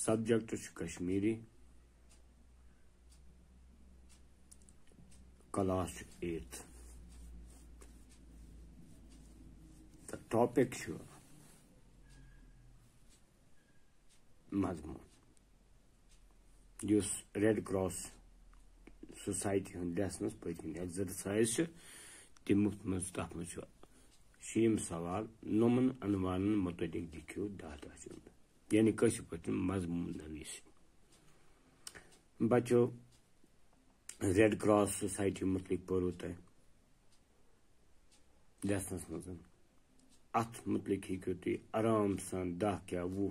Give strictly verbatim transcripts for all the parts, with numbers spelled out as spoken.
Subject چھُ Kashmiri, class چھُ eighth, تہٕ ٹاپک چھُ مضموٗن، یُس ریڈ کراس سوسایٹی ہُنٛد لیسنس پٔتۍ کِنۍ ایگزرسائز چھُ، تَمیُک منٛز، تَتھ منٛز چھُ شیٚیِم سوال، نومن عنوانن مُتعلق لیکھِو دَہ دَہ چیٖز۔ یعنی کٲشِر پٲٹھۍ مضموٗن نویٖسی۔ بچو، ریڈ کراس سوسایٹی مُتعلق پوٚرُو تۄہہِ لیسنس منٛز۔ اَتھ مُتعلق ہیٚکِو تُہۍ آرام سان دَہ کیٛاہ وُہ،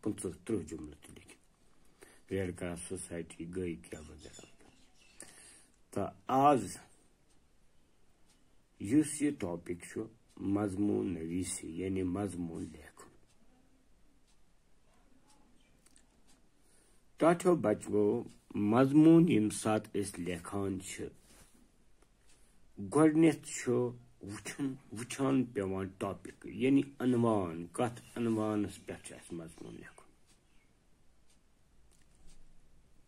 پٕنٛژٕہ، تٕرٛہ جملہٕ تہِ لیکھِتھ۔ ریڈ کراس سوسایٹی گٔے کیٛاہ وغیرہ۔ تہٕ آز یُس یہِ ٹاپک چھُ، مضموٗن نویٖسی، یعنی مضموٗن لیکھُن۔ ٹاٹھیو بچو، مضموٗن ییٚمہِ ساتہٕ أسۍ لیکھان چھِ، گۄڈٕنٮ۪تھ چھُ وٕچھُن، وٕچھان پٮ۪وان ٹاپک، یعنی عنوان، کتھ عنوانس پٮ۪ٹھ چھُ اَسہِ مضموٗن لیکھُن۔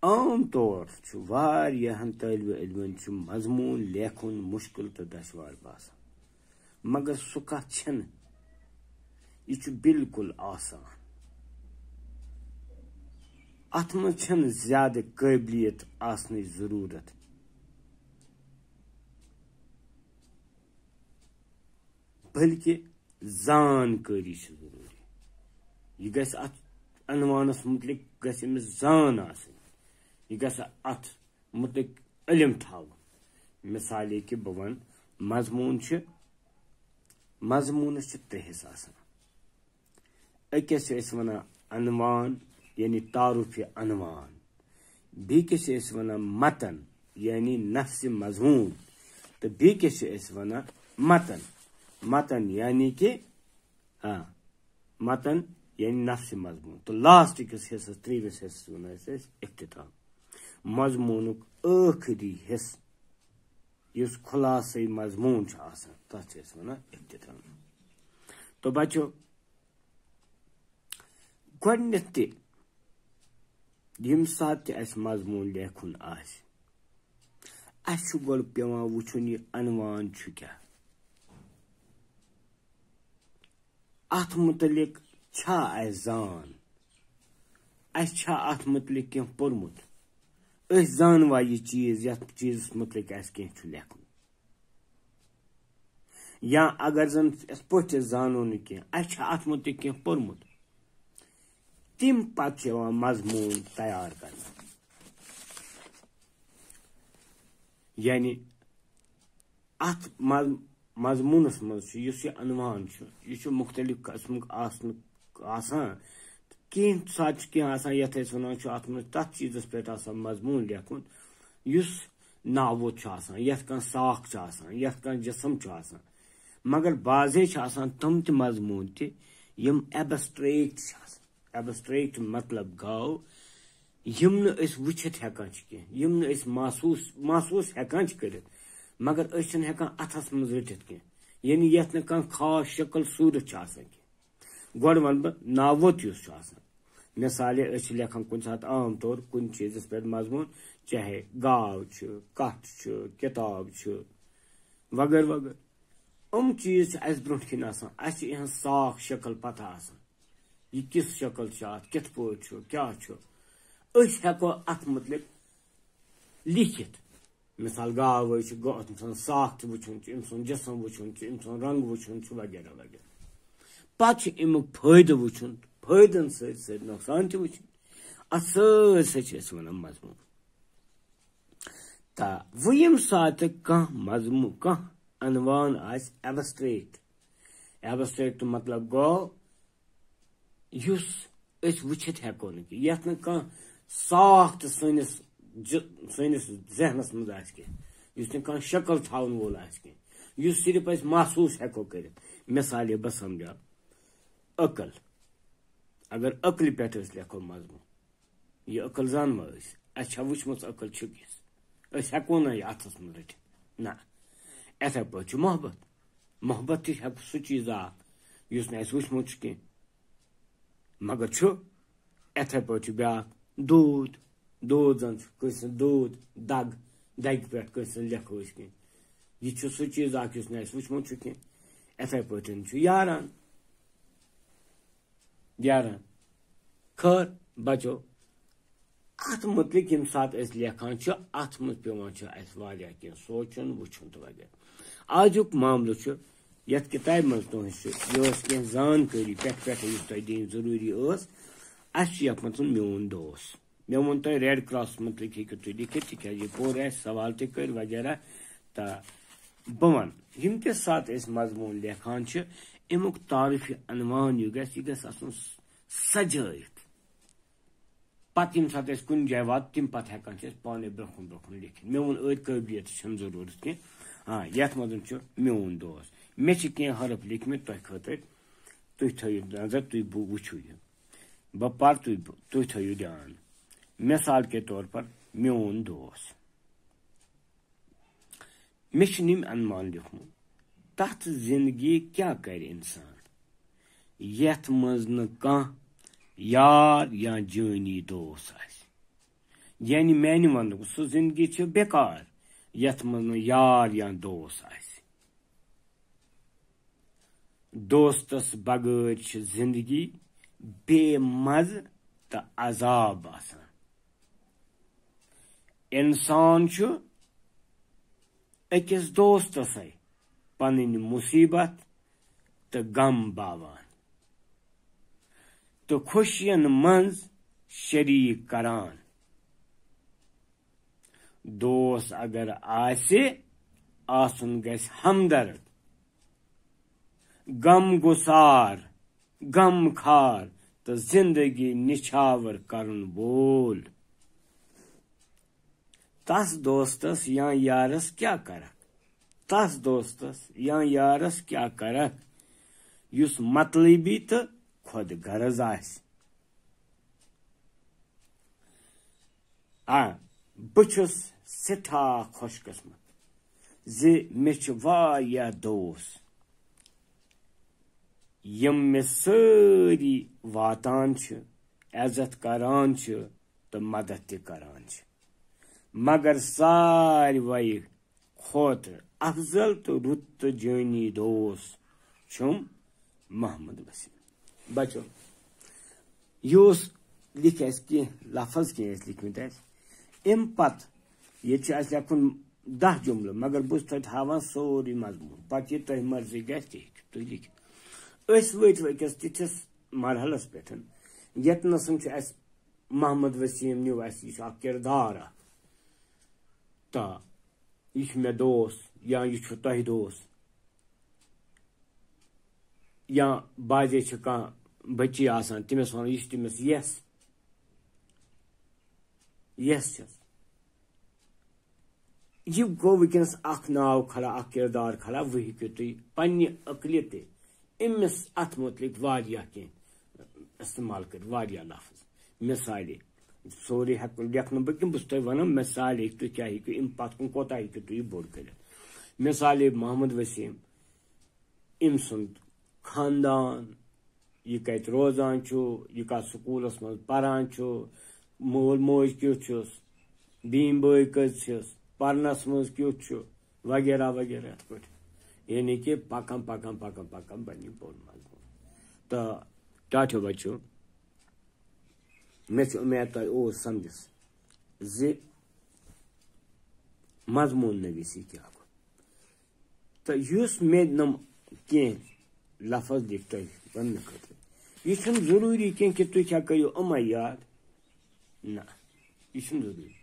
عام طور چھُ واریاہن طٲلبہِ علمن چھُ مضموٗن لیکھُن مُشکِل تہٕ دشوار باسان، مگر سُہ کتھ چھَنہٕ، یہِ چھُ بالکل آسان۔ اتھ منٛز چھَنہٕ زیادٕ قٲبلیت آسنٕچ ضروٗرت، بلکہِ زانکٲری چھِ ضروٗری۔ یہِ گژھِ اتھ عنوانس مُتعلق گژھِ أمِس زان آسٕنۍ، یہِ گژھِ اتھ مُتعلق علم تھاوُن۔ مثالے کہِ بہٕ ونہٕ، مضموٗن چھِ، مضموٗنس چھِ ترٛےٚ حصہٕ آسان۔ أکِس چھِ أسۍ وَنان عنوان، یعنی تعارُفِ عنوان۔ بیٚکِس چھِ أسۍ وَنان متن، یعنی نفسِ مضموٗن۔ تہٕ بیٚکِس چھِ أسۍ وَنان متن۔ متن یعنی کہِ، ہاں، متن یعنی نفسِ مضموٗن۔ تہٕ لاسٹ کِس حصس، ترٛیٚیِمِس حصس وَنان أسۍ، أسۍ اختتام۔ مضموٗنُک ٲخری حصہٕ، یُس خلاصے مضموٗن چھُ آسان، تَتھ چھِ أسۍ وَنان اختتام۔ تہٕ بچو، گۄڈٕنٮ۪تھ تہِ، ییٚمہِ ساتہٕ تہِ اَسہِ مضموٗن لیکھُن آسہِ، اَسہِ چھُ گۄڈٕ پٮ۪وان وٕچھُن، یہِ عنوان چھُ کیٛاہ، اَتھ مُتعلق چھا اَسہِ زان، اَسہِ چھا اَتھ مُتعلق کینٛہہ پوٚرمُت، أسۍ زانوا یہِ چیٖز، یَتھ چیٖزَس مُتعلق اَسہِ کینٛہہ چھُ لیکھُن۔ یا اگر زن یِتھ پٲٹھۍ أسۍ زانو نہٕ کینٛہہ، اَسہِ چھا اَتھ مُتعلِق کینٛہہ پوٚرمُت، تَمہِ پتہٕ چھُ یِوان مضموٗن تیار کرنہٕ۔ یعنی اَتھ مض-، مضموٗنس منٛز چھُ، یُس یہِ عنوان چھُ، یہِ چھُ مُختٔلِف قٕسمُک آسنُک، آسان۔ کینٛہہ ساتہٕ چھُ کینٛہہ آسان، یَتھ أسۍ وَنان چھُ، اَتھ منٛز تَتھ چیٖزس پٮ۪ٹھ آسان مضموٗن لیکھُن، یُس ناوُت چھُ آسان، یَتھ کانٛہہ ساکھ چھُ آسان، یَتھ کانٛہہ جسم چھُ آسان۔ مگر بعضے چھِ آسان تِم تہِ مضموٗن تہِ، یِم ایبسٹریکٹ چھِ آسان۔ ایبسٹریکٹ مطلب گوٚو، یِم نہٕ أسۍ وٕچھِتھ ہٮ۪کان چھِ کینٛہہ، یِم نہٕ أسۍ محسوٗس، محسوٗس ہٮ۪کان چھِ کٔرِتھ، مگر أسۍ چھِنہٕ ہٮ۪کان اَتھس منٛز رٔٹِتھ کینٛہہ۔ یعنی یَتھ نہٕ کانٛہہ خاص شکل صوٗرت چھِ آسان کینٛہہ۔ گۄڈٕ وَنہٕ بہٕ ناوُت یُس چھُ آسان۔ مثالے، أسۍ چھِ لیکھان کُنہِ ساتہٕ عام طور کُنہِ چیٖزَس پٮ۪ٹھ مضموٗن، چاہے گاو چھُ، کَٹھ چھُ، کِتاب چھُ، وغٲرٕ وغٲرٕ۔ یِم چیٖز چھِ اَسہِ برٛونٛٹھ کِنۍ آسان، اَسہِ چھِ یِہٕنٛز صاف شکل پَتہ آسان۔ یہِ کِژھ شکل چھِ اَتھ، کِتھ پٲٹھۍ چھُ، کیٛاہ چھُ، أسۍ ہٮ۪کو اَتھ مُتعلِق لیٖکھِتھ۔ مثال، گاو حظ چھِ، گوٚو أمۍ سُنٛد ساکھ تہِ وٕچھُن چھُ، أمۍ سُنٛد جسم وٕچھُن چھُ، أمۍ سُنٛد رنٛگ وٕچھُن چھُ، وغیرہ وغیرہ۔ پتہٕ چھُ اَمیُک فٲیدٕ وٕچھُن، فٲیدن سۭتۍ سۭتۍ نۄقصان تہِ وٕچھُن۔ اَتھ سۭتۍ سۭتۍ چھِ أسۍ وَنان مضموٗن۔ تہٕ وۄنۍ ییٚمہِ ساتہٕ کانٛہہ مضموٗن، کانٛہہ عنوان آسہِ ایبسٹریکٹ، ایبسٹریکٹ مطلب گوٚو یُس أسۍ وٕچھِتھ ہٮ۪کو نہٕ کینٛہہ، یَتھ نہٕ کانٛہہ ساکھ تہِ سٲنِس ج-، سٲنِس ذہنَس منٛز آسہِ کینٛہہ، یُس نہٕ کانٛہہ شکل تھاوَن وول آسہِ کینٛہہ، یُس صرف أسۍ محسوٗس ہٮ۪کو کٔرِتھ۔ مثالے بہٕ سَمجھاو، عقل۔ اگر عقلہِ پٮ۪ٹھ أسۍ لیکھو مضموٗن، یہِ عقل زانوا أسۍ؟ اَسہِ چھا وٕچھمٕژ عقل چھِ کِژھ؟ أسۍ ہٮ۪کو نہ یہِ اَتھَس منٛز رٔٹِتھ؟ نہ۔ یِتھَے پٲٹھۍ چھُ محبت۔ محبت تہِ ہٮ۪کو سُہ چیٖز اَکھ، یُس نہٕ اَسہِ وٕچھمُت چھُ کینٛہہ، مگر چھُ۔ یِتھے پٲٹھۍ چھُ بیٛاکھ دود۔ دود زن چھُ کٲنٛسہِ ہٕنٛز دود، دگ، دگہِ پٮ۪ٹھ کٲنٛسہِ ہٕنٛز لیکھو أسۍ کینٛہہ۔ یہِ چھُ سُہ چیٖز اکھ یُس نہٕ اَسہِ وُچھمُت چھُ کینٛہہ۔ یِتھے پٲٹھۍ چھُ یاران، یاران۔ خٲر، بچو، اتھ متعلق ییٚمہِ ساتہٕ أسۍ لیکھان چھِ، اتھ منٛز پٮ۪وان چھُ اَسہِ واریاہ کینٛہہ سونٛچُن، وُچھُن تہٕ وغیرہ۔ آزُک معاملہٕ چھُ، یتھ کتابہِ منٛز تُہنٛز چھِ، یہِ ٲس کینٛہہ زانکٲری پٮ۪ٹھ پٮ۪ٹھے یُس تۄہہِ دِنۍ ضروٗری ٲس۔ اَسہِ چھُ یتھ منٛز میون دوس۔ مےٚ ووٚن تۄہہِ ریڈ کراس متعلق ہیٚکِو تُہۍ لیکھِتھ، تِکیازِ یہِ پوٚر اَسہِ، سوال تہِ کٔرۍ وغیرہ۔ تہٕ بہٕ وَنہٕ، ییٚمہِ تہِ ساتہٕ أسۍ مضموٗن لیکھان چھِ، اَمیُک تعارُفی عنوان یہِ گژھِ، یہِ گژھِ آسُن سجٲیِتھ۔ پتہٕ ییٚمہِ ساتہٕ أسۍ کُنہِ جایہِ واتو، تَمہِ پتہٕ ہٮ۪کان چھِ أسۍ پانَے برٛونٛہہ کُن برٛونٛہہ کُن لیکھِتھ۔ مےٚ ووٚن، أتھۍ قٲبلیتٕچ چھَنہٕ ضروٗرت کینٛہہ۔ آ، یَتھ منٛز چھُ میون دوس۔ مےٚ چھِ کینٛہہ حرف لیکھمٕتۍ تۄہہِ خٲطرٕ۔ تُہۍ تھٲیِو نظر، تُہۍ بو-، وٕچھِو یہِ۔ بہٕ پَرٕ، تُہۍ بو-، تُہۍ تھٲیِو دیان۔ مثال کے طور پر، میون دوس۔ مےٚ چھُنہٕ یِم عنوان لیوٚکھمُت۔ تَتھ زِندگی کیٛاہ کَرِ اِنسان، یَتھ منٛز نہٕ کانٛہہ یار یا جٲنی دوس آسہِ؟ یعنی میٛانہِ وَننُک، سُہ زِندگی چھِ بیکار، یَتھ منٛز نہٕ یار یا دوس آسہِ۔ دوستس بغٲر چھِ زندگی بے مزٕ تہٕ عذاب آسان۔ انسان چھُ أکِس دوستسے پنٕنۍ مصیبت تہٕ غم باوان تہٕ خوشین منٛز شریک کران۔ دوست اگر آسہِ، آسُن گژھِ ہمدرد، غم گسار، غم خار تہٕ زندگی نچھاور کرن وول۔ تس دوستس یا یارس کیٛاہ کرکھ؟ تس دوستس یا یارس کیٛاہ کرکھ، یُس مطلبی تہٕ خود غرض آسہِ؟ آ، بہٕ چھُس سٮ۪ٹھاہ خۄش قسمت زِ مےٚ چھِ واریاہ دوس، یِم مےٚ سٲری واتان چھِ، عزت کران چھِ تہٕ مدد تہِ کران چھِ۔ مگر ساروے کھۄتہٕ افضل تہٕ رُت تہٕ جٲنی دوس چھُم محمد وسیم۔ بچو، یہِ اوس، لیکھۍ اَسہِ کینٛہہ لفظ، کینٛہہ ٲسۍ لیکھمٕتۍ اَسہِ۔ اَمہِ پتہٕ ییٚتہِ چھُ اَسہِ لیکھُن دَہ جملہٕ، مگر بہٕ چھُس تۄہہِ تھاوان سورُے مضموٗن۔ پتہٕ یہِ تۄہہِ مرضی گژھِ، تہِ ہیٚکِو تُہۍ لیکھِتھ۔ أسۍ وٲتۍ وۄنۍ أکِس تِتھِس مرحلس پٮ۪ٹھ، ییٚتہِ نَسَن چھُ اَسہِ محمد وسیم نیوٗ اَسہِ، یہِ چھُ اکھ کردار اکھ۔ تہٕ یہِ چھُ مےٚ دوس یا یہِ چھُ تۄہہِ دوس، یا بعضے چھِ کانٛہہ بٔچی آسان، تٔمِس وَنان، یہِ چھِ تٔمِس یَس، یَس چھَس۔ یہِ گوٚو وٕنکیٚنَس اکھ ناو کھڑا، اکھ کردار کھڑا۔ وۄنۍ ہیٚکِو تُہۍ پننہِ عقلہِ تہِ أمِس اَتھ مُتعلِق واریاہ کینٛہہ استعمال کٔرِتھ، واریاہ لفظ۔ مثالے، سورُے ہٮ۪کہٕ نہٕ لیکھنہٕ بہٕ کینٛہہ، بہٕ چھُس تۄہہِ وَنان مثالے، تُہۍ کیٛاہ ہیٚکِو اَمہِ پَتہٕ کُن، کوٗتاہ ہیٚکِو تُہۍ یہِ بوٚڑ کٔرِتھ۔ مثالے، محمد وسیٖم، أمۍ سُنٛد خاندان، یہِ کَتہِ روزان چھُ، یہِ کَتھ سکوٗلَس منٛز پَران چھُ، مول موج کیُتھ چھُس، بیٚنہِ بٲے کٔژ چھِس، پَرنَس منٛز کیُتھ چھُ، وغیرہ وغیرہ یِتھ پٲٹھۍ۔ یعنی کہِ پَکان، پَکان، پَکان، پَکان بَنہِ یہِ بوٚڑ مضموٗن۔ تہٕ ٹاٹھیو بَچو، مےٚ چھِ اُمید تۄہہِ اوس سَمجھَس زِ مضموٗن نویٖسی کیٛاہ گوٚو۔ تہٕ یُس مےٚ نۄم کینٛہہ لفظ دِتھ تۄہہِ وننہٕ خٲطرٕ، یہِ چھُنہٕ ضروٗری کینٛہہ کہِ تُہۍ چھا کٔرِو یِمے یاد۔ نہ، یہِ چھُنہٕ ضروٗری۔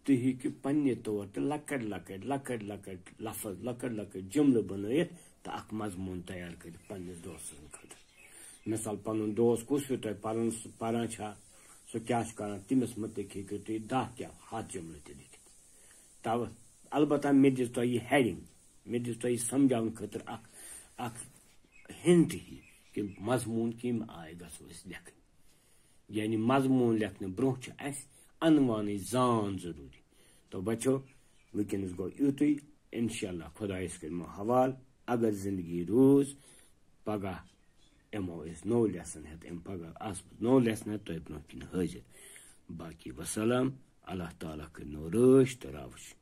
تُہۍ ہیٚکِو پننہِ طور تہِ لۄکٕٹۍ لۄکٕٹۍ، لۄکٕٹۍ لۄکٕٹۍ لفظ، لۄکٕٹۍ لۄکٕٹۍ جملہٕ بنٲیِتھ تہٕ اکھ مضموٗن تیار کٔرِتھ پننِس دوستہٕ سٕنٛدِ خٲطرٕ۔ مثال، پنُن دوست کُس ہیوٗ تۄہہِ پران، پران چھا، سُہ کیٛاہ چھُ کران، تٔمِس مُتعلِق ہیٚکِو تُہۍ دَہ کیٛاہ ہَتھ جملہٕ تہِ لیکھِتھ۔ توٕ، البتہ مےٚ دِژ تۄہہِ یہِ ہیڈنگ، مےٚ دِژ تۄہہِ یہِ سمجھاونہٕ خٲطرٕ اکھ، اکھ ہنٹ ہی کہِ مضموٗن کمہِ آیہِ گژھو أسۍ لیکھٕنۍ۔ یعنی مضموٗن لیکھنہٕ برونٛہہ چھُ اَسہِ عنوانٕچ زان ضروٗری۔ تو بچو، وٕنکیٚنَس گوٚو یُتُے، انشاءاللہ خۄدایَس کٔرِمو حوالہٕ، اگر زندگی روٗز، پگاہ یِمو أسۍ نوٚو لیسن ہٮ۪تھ اَمہِ پگاہ آسمُت نوٚو لیسن ہٮ۪تھ تۄہہِ برونٛہہ کِنۍ حٲضِر۔ باقی وسلام، اللہ تعالیٰ کٔرِنو رٲچھ تہٕ راوٕچھ۔